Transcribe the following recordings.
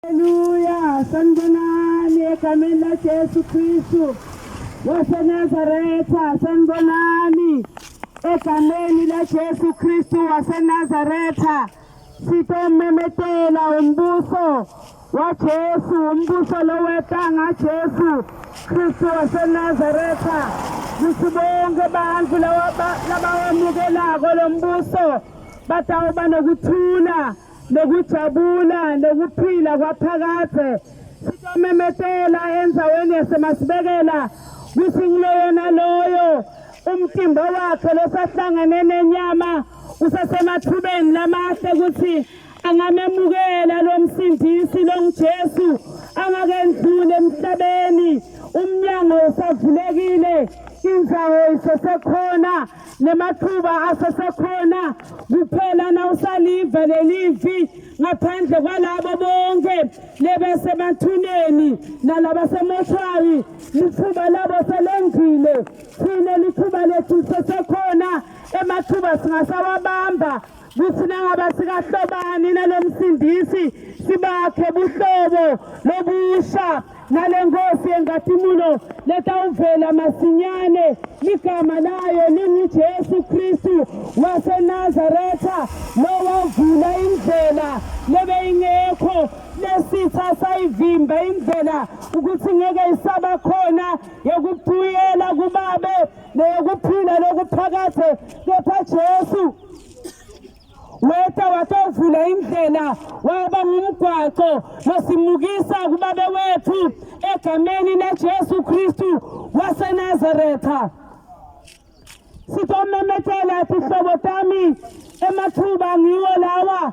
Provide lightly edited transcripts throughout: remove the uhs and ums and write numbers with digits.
Haleluya, sanibonani egameni laJesu Kristu waseNazaretha, sanibonani egameni laJesu Kristu waseNazaretha. Sitomemetela umbuso waJesu, umbuso loweta ngaJesu Kristu waseNazaretha. Kutsi bonke bantfu labawamukelako lo mbuso batawuba nokuthula nekujabula nekuphila kwaphakadze. Sitomemetela endzaweni yaseMasibekela kutsi nguloyo naloyo umtimba wakhe losahlangene nenyama usesemathubeni lamahle kutsi angamemukela lo msindisi longuJesu angakendluli emhlabeni. Umnyango usavulekile, indzawo isesekhona. Nemathuba asesekhona kuphela nawusaliva lelivi ngaphandle kwalabo bonke lebesemathuneni nalabasemoshwari lithuba labo selengile thina lithuba lethu lisesekhona emathuba singasawabamba kutsi nangaba sikahlobani nalomsindisi sibakhe buhlobo lobusha nale nkosi yenkazimulo letawuvela masinyane ligama layo linguJesu Kristu waseNazaretha lowavula indlela lebeyingekho lesitha sayivimba indlela ukuthi ngeke isaba khona yokubuyela kubabe neyokuphila lokuphakadze kepha Jesu weta watovula indlela waba ngumgwaco losimukisa kubabe wethu egameni laJesu Kristu waseNazaretha. Sitomemetela tihlobo tami emathuba ngiwo lawa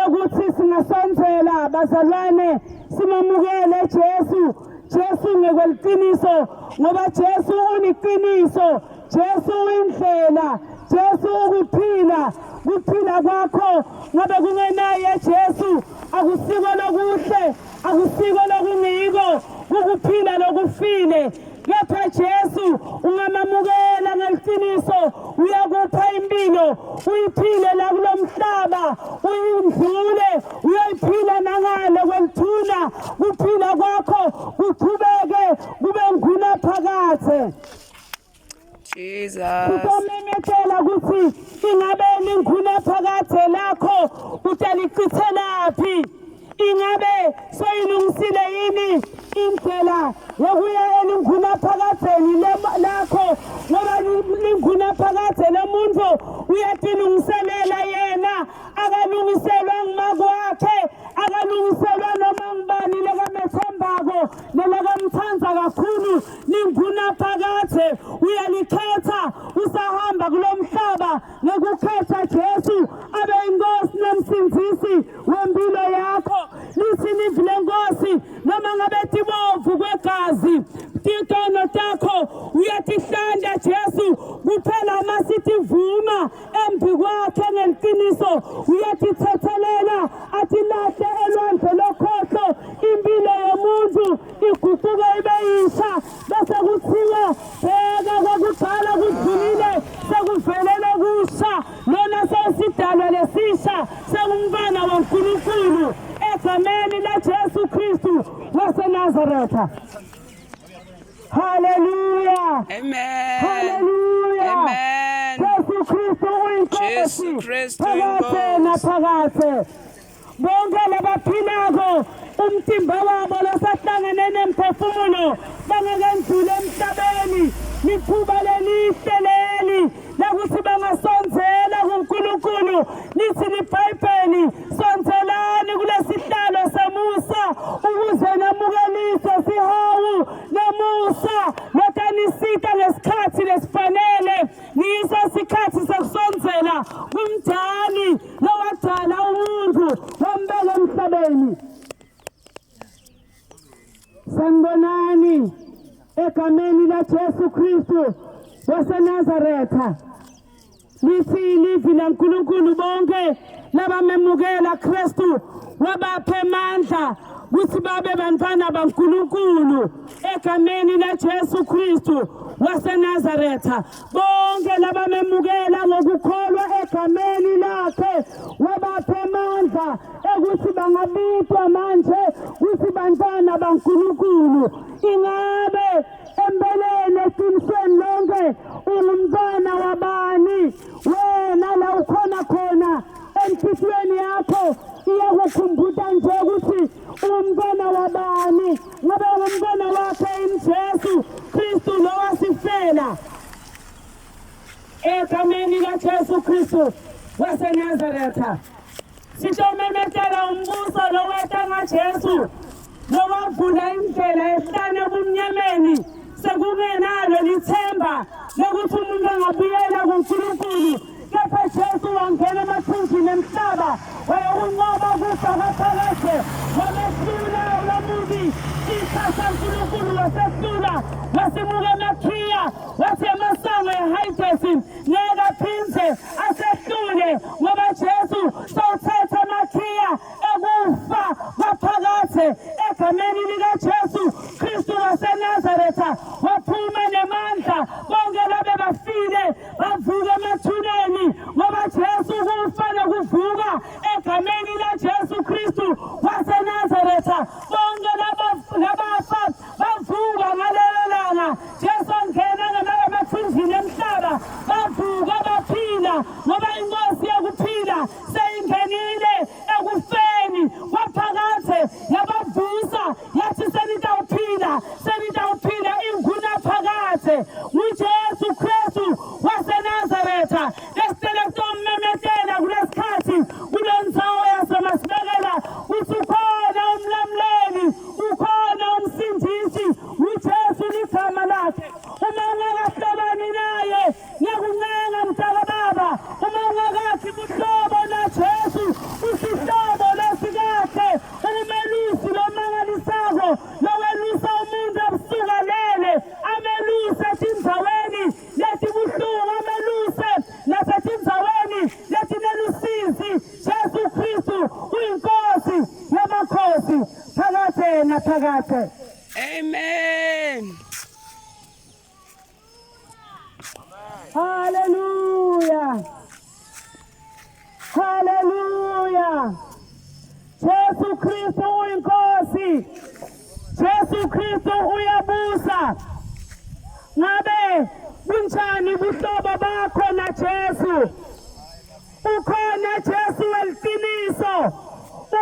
ekuthi singasondzela bazalwane simamukele Jesu Jesu ngekweliciniso ngoba Jesu uneqiniso Jesu uyindlela Jesu ukuphila kuphila kwakho ngabe kungenaye Jesu akusiko lokuhle akusiko lokungiko kukuphila lokufile kepha Jesu ungamamukela ngeliciniso uyakupha impilo uyiphile la kulomhlaba uyindlule uyoyiphila nangale kwelithuna kuphila kwakho kuchubeke kube ngunaphakadze Jesus. Kutomemetela ukuthi ingabe lingunaphakadze lakho utalichithelaphi ingabe soyilungisile yini indlela yokuya elingunaphakadzeni lakho ngoba lingunaphakadze lomuntu uyatilungiselela yena akalungiselwa ngumakwakhe akalungiselwa noma ngubani lekamethembako nelekamthanda kakhulu lingunaphakadze uyalikhetha usahamba kulo mhlaba ngekukhetha Jesu abe inkosi nomsindisi wempilo yakho lithi livi lenkosi noma ngabe tibomvu kwegazi titono takho uyatihlanda Jesu kuphela uma sitivuma embi kwakhe ngeliciniso uyatithethelela atilahle elwandle lokhohlo impilo yomuntu iguquke ibe yisha bese kuthiwa bheka kwakudala kudlulile sekuvelele kusha lona sewusidalwa lesisha sengumntwana waNkulunkulu egameni laJesu Kristu waseNazaretha. Haleluya. Amen. Haleluya. Amen. Jesu Kristu uyinkosi. Jesu Kristu Phakadze uyinkosi. naphakadze. Bonke labaphilako umtimba wabo losahlangene nemphefumulo bangakendluli emhlabeni lithuba lelihle leli lakuthi bangasondzela kuNkulunkulu lithi liBhayibheli sondzelani kulesihlalo semusa ukuze namukeliswe sihawu nomusa lotanisita ngesikhathi lesifanele ngiso sikhathi sekusondzela kumdali lowadala umuntu wambeka emhlabeni sanibonani egameni laJesu Kristu waseNazaretha lithi ilivi laNkulunkulu bonke labamemukela Kristu wabapha amandla ukuthi babe bantwana baNkulunkulu egameni laJesu Kristu waseNazaretha bonke labamemukela ngokukholwa egameni lakhe wabapha amandla ekuthi bangabitwa manje. bantfwana baNkulunkulu. Ingabe empeleni eqinisweni lonke ungumntwana wabani? Wena la ukhona khona enhliziyweni yakho iyakukhumbuta nje ukuthi ungumntwana wabani. Ngabe ungumntwana wakhe yini Jesu Kristu lo wasifela? Egameni laJesu Kristu waseNazaretha sitomemetela umbuso loweta ngaJesu lowavula indlela ehlane ebumnyameni sekungenalo lithemba lokuthi umuntu angabuyela kuNkulunkulu kepha Jesu wangena emathunjini emhlaba wayokunqoba kufa kwaphakade wamehlula lomubi isitha saNkulunkulu wasehlula wasimuka emakhiya wathi amasango eHayidesi ngeke aphindze asehlule ngoba Jesu sewuthethe amakhiya ekufa kwaphakade egameni likaJesu Kristu waseNazaretha waphuma nemandla bonke labe bafile bavuka emathuneni ngoba Jesu kufa nokuvuka egameni laJesu Kristu waseNazaretha bonke labafa bavuka ngalelo langa Jesu angena ngamala emathunjini emhlaba bavuka baphila ngoba inkosi yokuphila seyingenile ekufeni kwaphakade yabavusa yathi senitawuphila senitawuphila ingunaphakade nguJesu Kristu waseNazaretha esicela kutommemetela kulesikhathi kule ndzawo yaseMasibekela ukuthi ukhona umlamuleli ukhona umsindisi uJesu ligama lakhe uma ungakahlobani naye ngiyakuncenga mntakababa uma ungakathi buhlobo naJesu usihlobo lesikahle umelusi lomangalisako lowelusa umuntu ebusuku alele ameluse etindzaweni letibuhlungu ameluse nasetindzaweni letinelusizi Jesu Kristu uyinkosi yamakhosi phakade naphakade. Amen. Haleluya. Haleluya. Jesu Kristu uyinkosi. Jesu Kristu uyabusa. Ngabe bunjani buhlobo bakho naJesu? Ukhona Jesu weliciniso.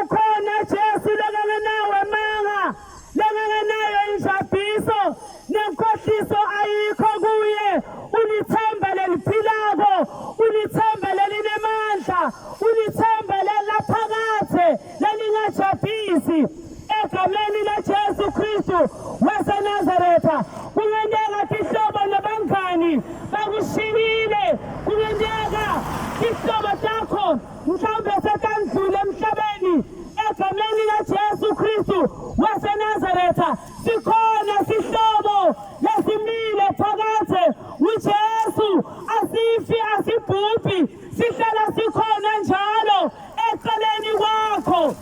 Ukhona Jesu lokangenawo emanga, lokangenayo injabhiso nenkohliso ayikho kuye. Ulithemba leliphilako, ulithemba lelinemandla, ulithemba lelaphakadze lelingajabhisi. Egameni laJesu Kristu waseNazaretha kungenteka tihlobo nabangani bakushiyile, kungenteka tihlobo takho mhlawumbe setandlule emhlabeni. Egameni laJesu Kristu waseNazaretha sikhona sihlobo lesimile phakadze nguJesu, asifi asibhubhi, sihlala sikhona njalo eceleni kwakho.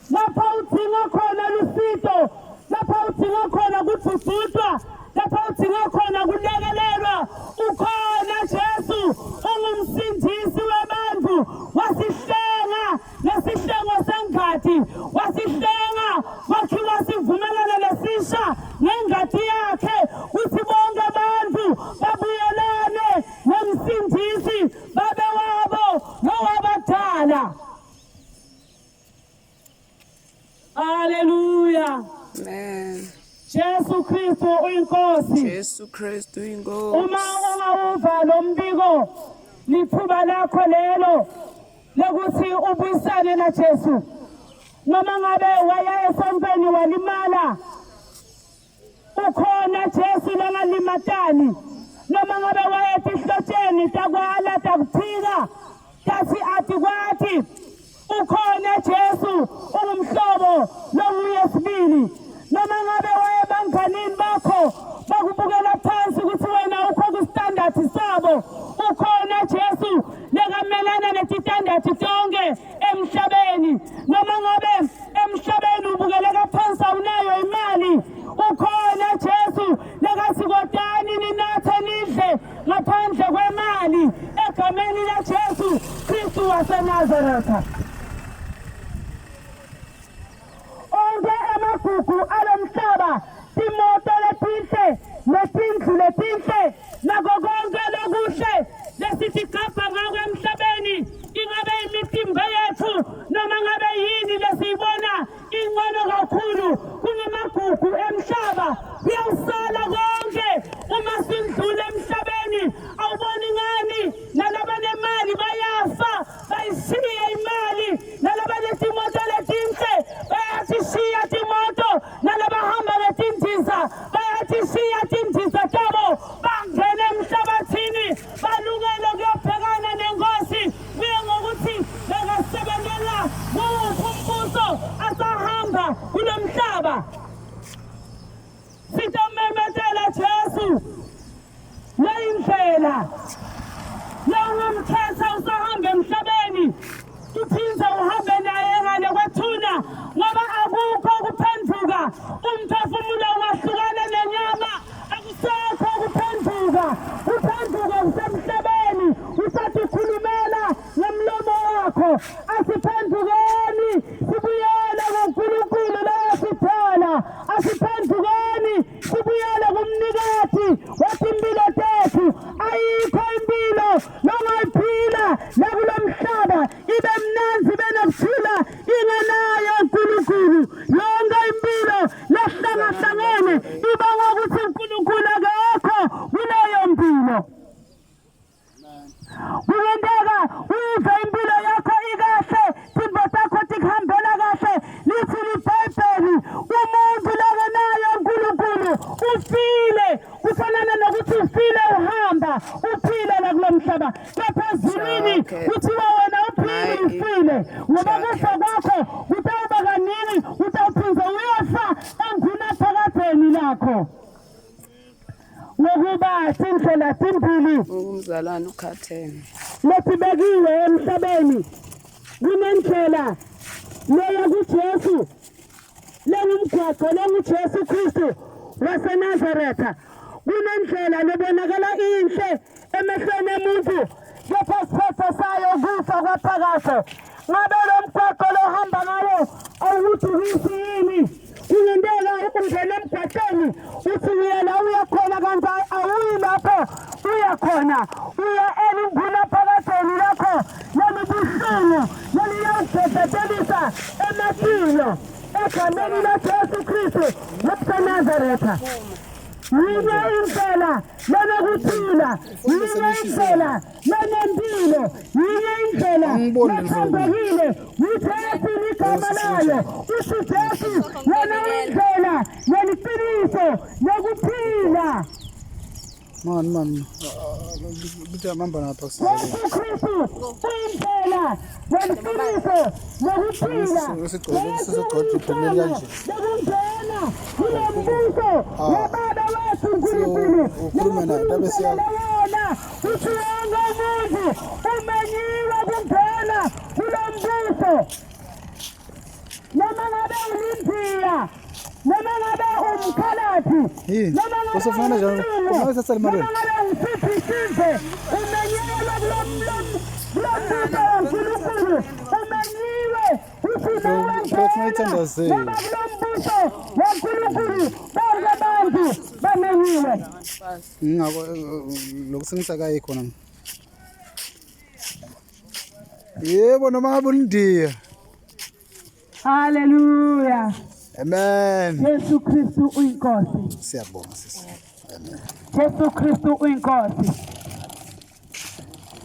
Lapha udzinga khona lusito, lapha udzinga khona kudvudvutwa, lapha udzinga khona kulekelelwa, ukhona Jesu, ungumsindisi webantfu, wasihlenga ngesihlengo sengati, wasihlenga kwakhiwa sivumelwano lesisha ngengati yakhe kutsi bonke bantfu babuyelane nomsindisi babe wabo nowabadala. Haleluya. Amen. Jesu Kristu uyinkosi. Jesu Kristu uyinkosi. Uma ungawuva lo mbiko lithuba lakho lelo lokuthi ubuyisane naJesu. Noma ngabe waya esontweni walimala Ukhona Jesu langalimatani noma ngabe wayetihlotsheni takwala takuphika tathi atikwati ukhona Jesu ungumhlobo longuye sibili noma ngabe wayebanganini bakho bakubukela phansi ukuthi wena ukho kustandard sabo ukhona Jesu lekamelana netitandard tonke emhlabeni noma ngabe emhlabeni ubukeleka phansi awunayo imali ukhona Jesu lekathi kodani ninathe nidle ngaphandle kwemali egameni laJesu Kristu waseNazaretha. emagugu alomhlaba, timoto letinhle netindlu letinhle nako konke lokuhle lesitigabha ngako emhlabeni, ingabe imitimba yethu noma ngabe yini lesiyibona ingcono kakhulu kungemagugu emhlaba, kuyawusala konke uma sindlula emhlabeni. Awuboni ngani nalabanemali bayafa bayishiye imali, nalabanetimoto letinhle bayatishiya timoto, nalabahamba ngetindiza bayatishiya tindiza tabo, bangena emhlabathini balungele kuyobhekana nenkosi. Kuye ngokuthi bekasebenzela kuwuphi umbuso asahamba kulo mhlaba. Sitomemetela Jesu leyindlela lowungamkhetha usahamba emhlabeni, uphinde uhambe naye ngale kwethuna, ngoba akukho ukuphenduka. Umphefumulo ungahlukana nenyama, akusekho ukuphenduka. Kuphenduka kusemhlabeni, usatikhulumela ngemlomo wakho. Asiphendukeni sibuyele kuNkulunkulu lowasidala. Asiphendukeni sibuyele kumnikati wetimpilo tethu. Ayikho impilo longayiphila nakulo mhlaba ibe mnandzi ibe nokuthula ingenaye uNkulunkulu. Yonke impilo lehlangahlangene ibangwa ukuthi uNkulunkulu akekho kuleyo mpilo. Kungenteka uyive impilo yakho ikahle, tintfo takho tikuhambela kahle. Lithi liBhayibheli, umuntu longenaye uNkulunkulu ufile. Kufanana nokuthi ufile uhamba uphile la kulo mhlaba. Kepha ezulwini kuthiwa wena uphile ufile, ngoba kufa kwakho kutawuba kaningi, utawuphindze uyofa engunaphakadzeni lakho. Ngokuba tindlela timbili Umzalwane ukhathele. letibekiwe emhlabeni, kunendlela leya kuJesu lengumgwaqo lenguJesu Kristu waseNazaretha. Kunendlela lebonakala inhle emehlweni emuntu, kepha isiphetho sayo kufa kwaphakade. Ngabe lo mgwaqo lohamba ngawo awukudukisi yini? Kungenteka ungene emgwaqeni uthi uya la uya khona, kanti awuyi lapho uya khona, uya elingunaphakadeni lakho lelibuhlungu leliyawubhebhetelisa ematinyo egameni laJesu Kristu waseNazaretha. Yinye indlela lenokuphila, yinye indlela lenempilo, yinye indlela lethembekile, nguJesu ligama layo. Uthi Jesu yena indlela neliqiniso nokuphila. Man, man, bitte mamba lapha. Jesu Kristu uyindlela neliqiniso nokuphila. Lokungena kulo mbuso wababa wethu uNkulunkulu. Ukhulume naye, tabe siya- Wona uthi wonke umuntu umenyiwe kungena kulo mbuso. Noma ngabe ulindiya, noma ngabe umkhalaphi, Yini? noma ngabe Usufuna njani? ungumlungu, Ufuna uthatha le mali noma ngabe usiphi isizwe, umenyiwe kulo kulo mbuso waNkulunkulu, umenyiwe uthi nawe Phela ngena ithandazile. ngoba kulo mbuso waNkulunkulu bonke abantu bamenyiwe. Ngingako lokusengisa kayi khona. Yebo noma ngabe ulindiya. Haleluya. Amen. Jesu Kristu uyinkosi. Siyabonga sisi. Amen. Jesu Kristu uyinkosi.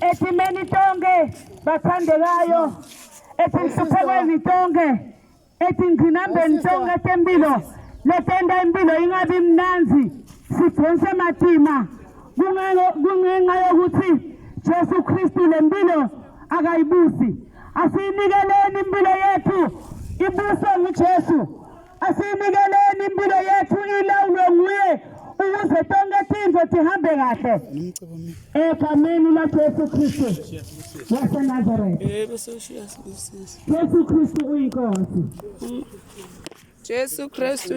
Etimeni tonke bathandekayo, etinhluphekweni tonke, etingqinambeni tonke tempilo, letenta impilo ingabi mnandzi, sidonse matima kungenxa yokuthi Jesu Kristu lempilo akayibusi. Asiyinikeleni impilo yethu ibuswe nguJesu. Asiyinikeleni impilo yethu ilawulwe nguye ukuze tonke tintfo tihambe kahle. Egameni laJesu Kristu waseNazaretha. Yebo soshiya sibusise. Jesu Kristu uyinkosi. Jesu Kristu.